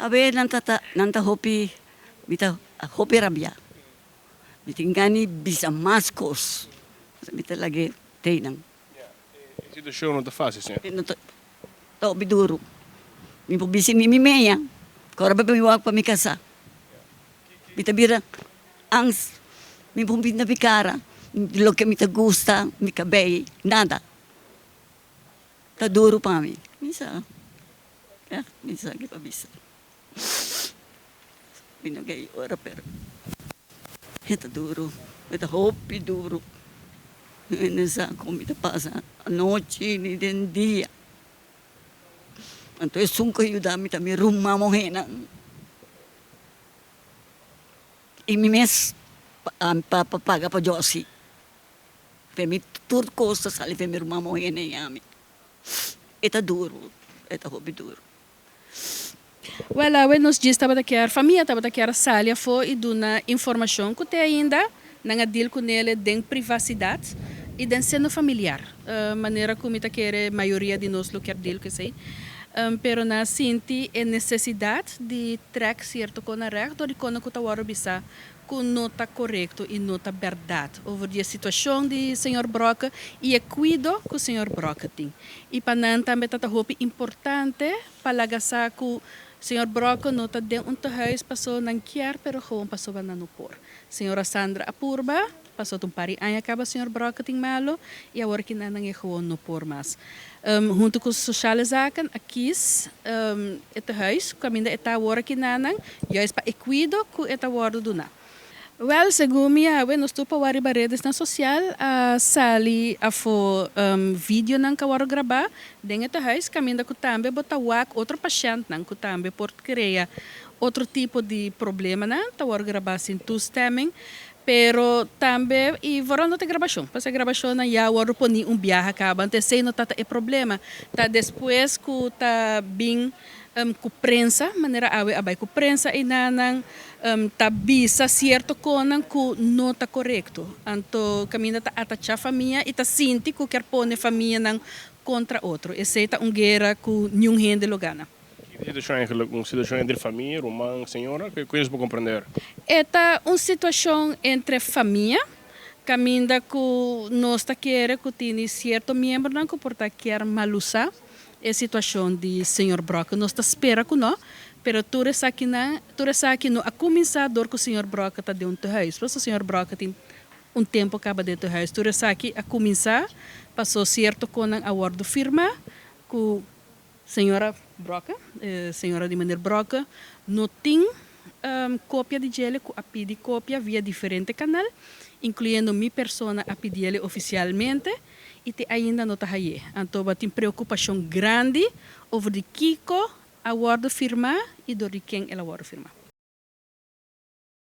Awe nan ta ta nan ta hopi mi ta hopi rabia. Mi tin gana bisa mas kos. Mi ta lag'é tei nan. E situashon no ta fásil, señor. No ta ta hopi duru. Mi por bisa ni mi meña ku ora pa mi wak pa mi kasá. Mi ta bira ans. Mi por pinta mi kara loke mi ta gusta, mi kabei, nada. Ta duru pa mi. Mi sa. Ya, mi sa ke pa bisa. Mi no ke yora pero e ta duru, e ta hopi duru. Mi no sa kon mi ta pasa anochi ni den dia. Anto esun ku a yuda mi ta mi ruman muhénan i mi mes pa paga pa Josie. Fe mi tur kos ta sali fe mi ruman muhénan i ami. E ta duru, e ta hopi duru. Wèl, awe nos djis tabata kier, famia tabata kier a sali afó i duna informashon ku te ainda nan a dil ku nele den privasidat i den seno familiar, manera ku mi ta kere mayoria di nos lo kier dil ku esei. Pero nan a sinti e nesesidat di trèk sierto kon na règt dor di kono ku ta wòrdu bisá ku no ta korekto i no ta bèrdat over di e situashon di señor Brokke i e kuido ku señor Brokke tin. I pa nan tambe ta ta hopi importante pa laga sa ku señor Brokke no ta den un tehuis paso nan kier pero gewoon pasobra nan no por. Señora Sandra a purba paso ta un par di aña kaba señor Brokke tin malo i awor ki nan nan e gewoon no por mas. Huntu ku Sociale Zaken a kis e tehuis kaminda e ta awor aki nanan juist pa e kuido ku e ta wòrdu duná. Wèl, segun mi awe nos tur por wak riba redesnan sosial a sali afó videonan ku a wòrdu grabá den e tehuis kaminda ku tambe bo ta wak otro pashèntnan ku tambe por krea otro tipo di problemanan ta wòrdu grabá sin toestemming. Pero tambe i vooral no ta e grabashon, pasobra e grabashonnan ya wòrdu poní un biaha kaba, anto esei no ta ta e problema. Ta despues ku ta bin ku prensa, manera awe a bai ku prensa einanan ta bisa sierto konan ku no ta korekto. Anto kaminda ta atachá famia i ta sinti ku kier pone famianan kontra otro. Esei ta un guera ku niun hende lo gana. Ki situashon eigenlijk? Un situashon entre famia, ruman, señora? Ke nos por komprender? E ta un situashon entre famia, kaminda ku nos ta kere ku tini sierto miembronan ku por ta kier malusá e situashon di señor Brokke. Nos ta spera ku no, pero tur esakinan, tur esaki no a kuminsá dor ku señor Brokke ta den un tehuis. Pasobra señor Brokke tin un tempu kaba den tehuis. Tur esaki a kuminsá paso sierto konan a wòrdu firmá ku Señora Brokke, señora di meneer Brokke, no tin kopia di djele ku a pidi kopia via diferente kanal, inkluyendo mi persona a pidiele ofisialmente i te ainda no ta hay'é. Anto bo tin preokupashon grandi over di kiko a wòrdu firmá i dor di ken el a wòrdu firmá.